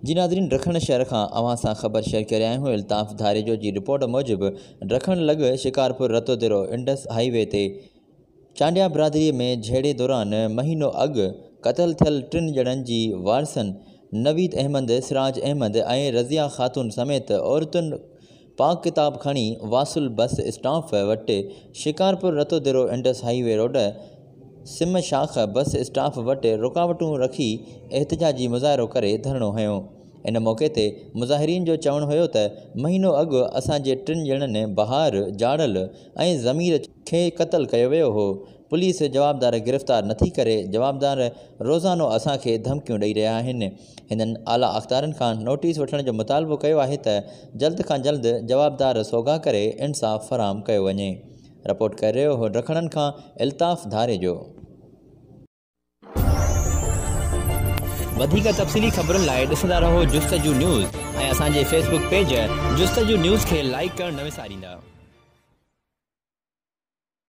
جي ناظرين ڊکڻ شهر کان اوهان سان خبر شيئر ڪري رهيا آهيون الطاف ڌاريجو جي رپورٽ موجب ڊکڻ لڳ شڪارپور رتوديرو انڊس هائي وي تي چانڊيا برادري ۾ جهيڙي دوران مهينو اڳ قتل ٿيل ٽن ڄڻن جي وارثن نويد احمد، سراج احمد ۽ رضيه خاتون سميت عورتن پاڪ ڪتاب کڻي واصل بس اسٽاپ وٽ شڪارپور رتوديرو انڊس هائي وي روڊ سم شاخ بس اسٽاپ وٽ رڪاوٽون رکي احتجاجي مظاهرو ڪري ڌرڻو هنيو. ان موقعي تي مظاهرين جو چوڻ هيو ته مهينو اڳ اسان جي ٽن ڄڻن بهار، جاڙل ۽ ضمير کي قتل ڪيو ويو هو، پوليس جوابدار گرفتار نٿي ڪري، جوابدار روزانو اسان کي ڌمڪيون ڏئي رهيا آهن. هنن اعليٰ اختيارين کان نوٽيس وٺڻ جو مطالبو ڪيو آهي ته جلد کان جلد جوابدار سوگها ڪري انصاف فراهم ڪيو وڃي. رپورٽ ڪري رهيو هو ڊکڻن کان الطاف ڌاريجو. وڌيڪ تفصيلي خبرن لاء ڏسندا رهو جستجو نيوز ۽ اسان جي فيس بڪ پيج جستجو نيوز کي لائيڪ ڪرڻ نه وساريندا.